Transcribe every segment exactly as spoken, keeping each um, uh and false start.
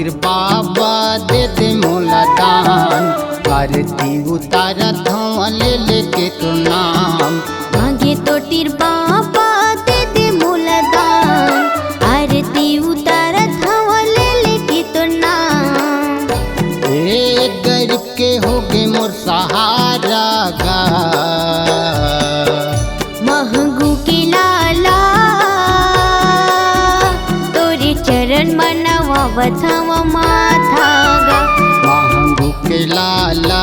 बाबा दे दे मोला दान, आरती उतारत हंव ले लेके तोर नाम। मांगे तोर तीर बाबा दे दे मोला दान, आरती उतारत हंव ले लेके तोर नाम। ए गरीब के होगे मोर सहारा गा। महंगू के लाला, तोरे चरण म नवावत हंव माथा गा। महंगू के लाला,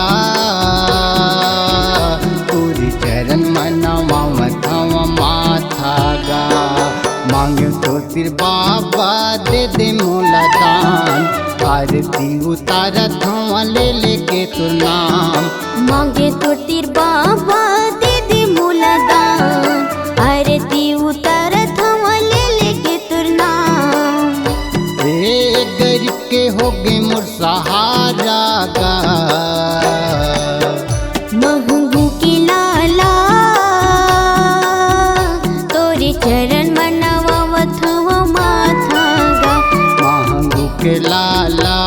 तोरे चरण म नवावत हंव माथा गा। मांगे तो तीर बाबा दे दे मोला दान, आरती उतारत हंव ले लेके तोर नाम। मांगे तोर तीर बाबा दे दे मोला दान, आरती उतारत हंव ले लेके तोर नाम। ए गरीब के होगे मोर सहारा गा। महंगू के लाला, तोरे चरण म नवावत हंव माथा गा। महंगू के लाला,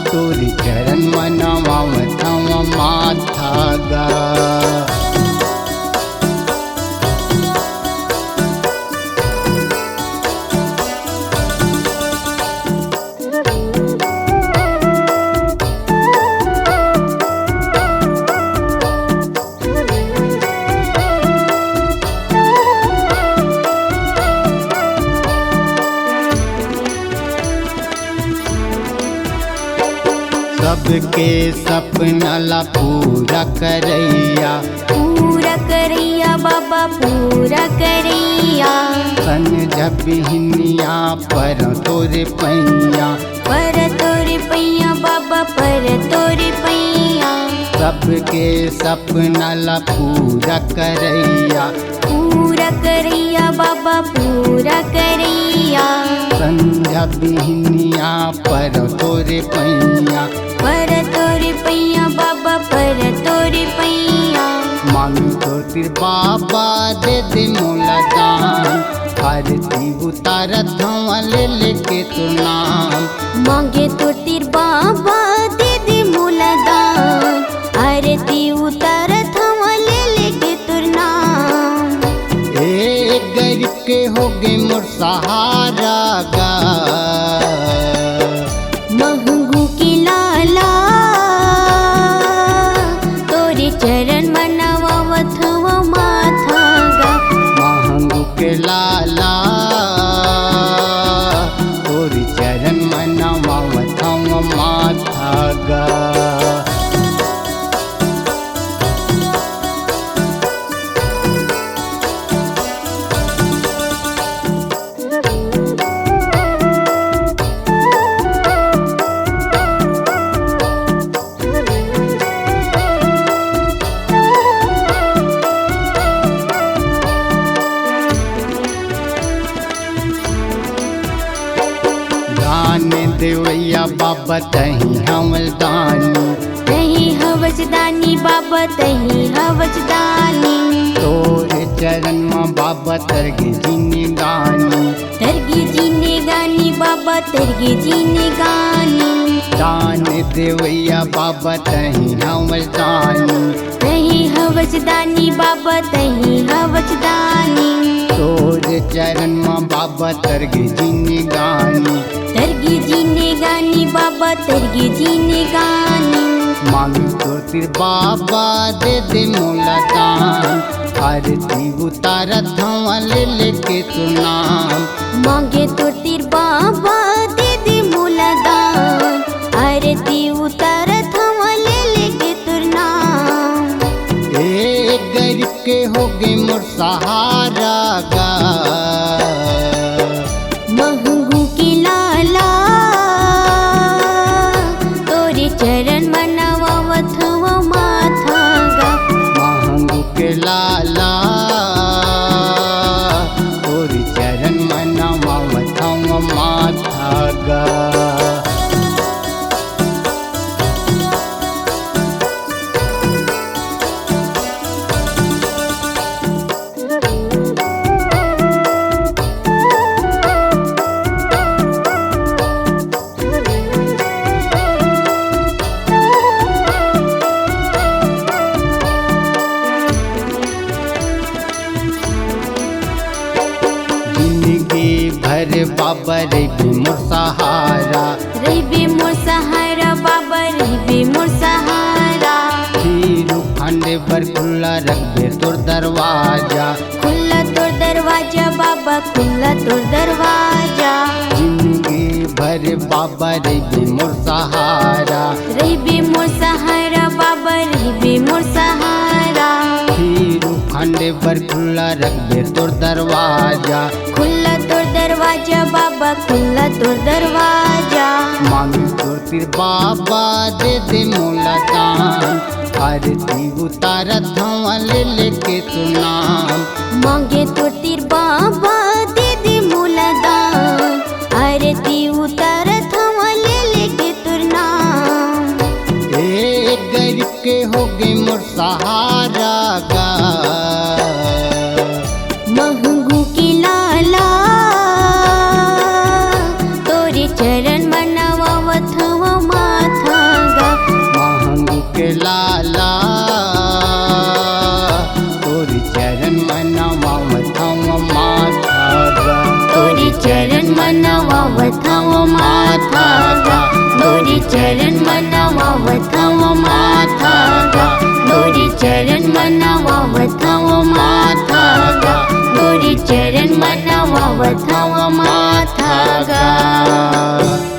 तोरे चरण म नवावत हंव माथा गा। सबके सपना ला पूरा करइया, पूरा करइया बाबा, पूरा करइया। संझा बिहनिया परंव तोरे पैया, परंव तोरे पैया बाबा, परंव तोरे पैया। सबके सपना ला पूरा करइया, पूरा करइया बाबा, पूरा करइया। संझा बिहनिया परंव तोरे पैया, परंव तोरे पैया बाबा, परंव तोरे पैया। मांगे तोर तीर बाबा दे दे मोला दान, आरती उतारत हंव ले लेके तोर नाम। मांगे तोर तीर बाबा दे दे मोला दान, आरती उतारत हंव ले लेके तोर नाम। ए गरीब के होगे मोर सहारा गा। महंगू के लाला, तोरे चरण म नवावत हंव माथा गा। महंगू के लाला, तोरे चरण म नवावत हंव माथा गा। दान देवइया बाबा तहीं हवस दानी, तहीं हवस दानी बाबा, तहीं हवस दानी। तोरे चरण म बाबा तरगे जिनगानी, तरगे जिनगानी बाबा, तरगे जिनगानी। दान देवइया बाबा तहीं हवस दानी, तहीं हवस दानी बाबा, तहीं हवस दानी। तोरे चरण म बाबा तरगे जिनगानी, तरगे जिनगानी बाबा, तरगे जिनगानी। मांगे तोर तीर बाबा दे दे मोला दान, आरती उतारत हंव ले लेके तोर नाम। मांगे तोर तीर बाबा दे दे मोला दान, आरती उतारत हंव ले लेके तोर नाम। ए गरीब के होगे मोर सहारा गा। महंगू के लाला, तोरे चरण म नवावत हंव माथा गा। महंगू के लाला, तोरे चरण म नवावत हंव माथा गा। बाबा रहिबे मोर सहारा। रहिबे मोर सहारा बाबा, रहिबे मोर सहारा। हीरू फांदे बर खुल्ला रखबे तोर दरवाजा। खुल्ला तोर दरवाजा बाबा, खुल्ला तोर दरवाजा। जिंदगी भर बाबा रहिबे मोर सहारा। रहिबे मोर सहारा बाबा, रहिबे मोर सहारा। हीरू फांदे बर खुल्ला रखबे तोर दरवाजा। खुल्ला तोर दरवाजा बाबा, खुल्ला तोर दरवाजा। मांगे तोर तीर बाबा दे दे मोला दान, आरती उतारत हंव ले लेके तोर नाम। मांगे तोर तीर बाबा दे दे मोला दान, आरती उतारत हंव ले लेके तोर नाम। ए गरीब के होगे मोर सहारा गा। महंगू के लाला तोरे चरण म नवावत हंव माथा गा। महंगू के लाला तोरे चरण म नवावत हंव माथा गा। तोरे चरण म नवावत हंव माथा गा। तोरे चरण म नवावत हंव माथा गा। तोरे चरण म नवावत हंव माथा गा। तोरे चरण म नवावत हंव माथा गा।